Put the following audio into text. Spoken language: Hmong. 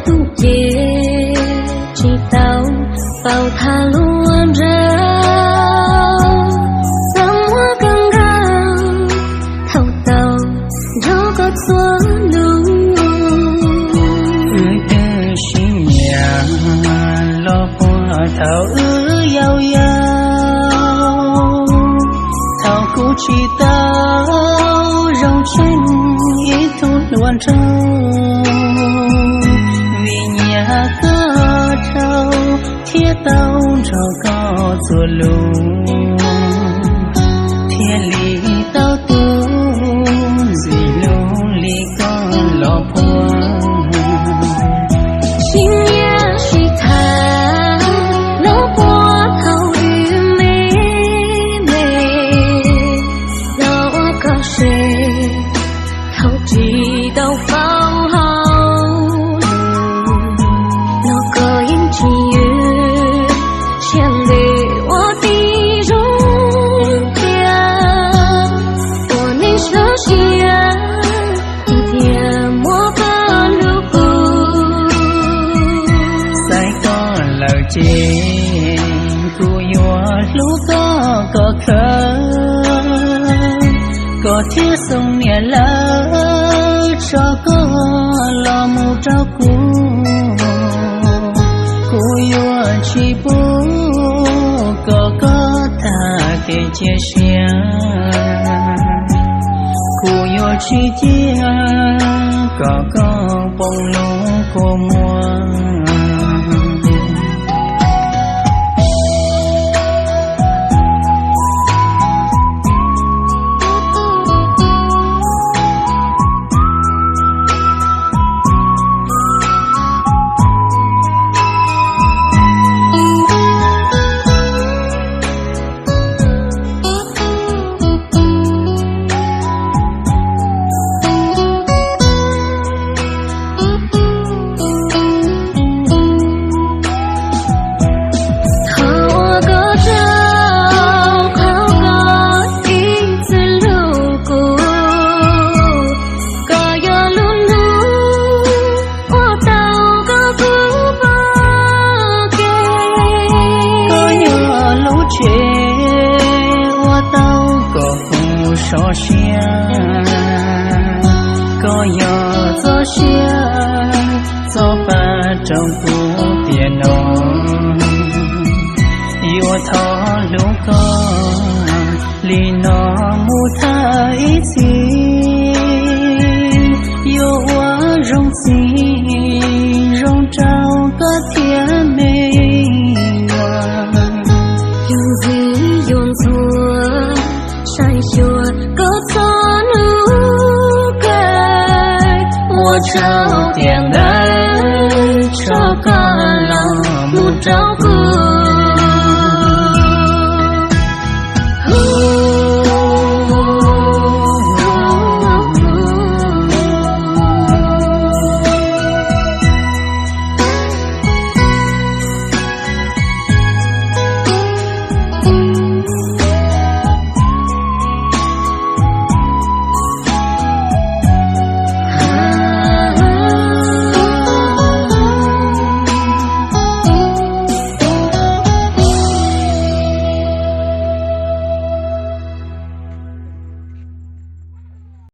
Tus ces tsis tau paub tham hluas nraug, txhob muab kawg nkaus thaum tau nrog koj txhua lus. Wb twb sib nyiam los puag thaum wb yau yau, thaum kuv tsis tau zoo tsheej ib tug hluas nraug, vim nyiam koj dhau thiab tau nrog koj txhua lus, thiaj li tau tus ntxim hlub li koj los puag. Sib nyiam sib tham los puag thaum wb me me, xav ua koj se thaum tsis tau paub hauj lwm, los koj yeej tsis yws, siab ntev ua tib zoo thiab, ua neej sawv siab tiag tiag muab koj hlub kuv. Xaiv koj lawm ces kuv yuav hlub koj kom khawv, kom thiab xoo niam lawv tso koj los mus rau kuv. Kuv yuav tsis pub kom koj tag kev cia siab, kuv yuav tsis cia kom koj poob lub kua muag. Thaum uas koj rau qhov koj ib txwm hlub kuv, koj yog lub hnub ua tau kom kuv pom kev, koj yog lub tsev ua tau kom kuv so siab, koj yog txoj sia txoj pa rau kuv tiam no. Yuav thov hlub koj li no mus thaj ib txhis, yuav ua zoo txij zoo rau koj thiab me nyuam. Yuav ntxim yuav ntxhua saib xyuas koj txhua lub kawm, ua rau tiam ntawd tso koj los mus rau kuv.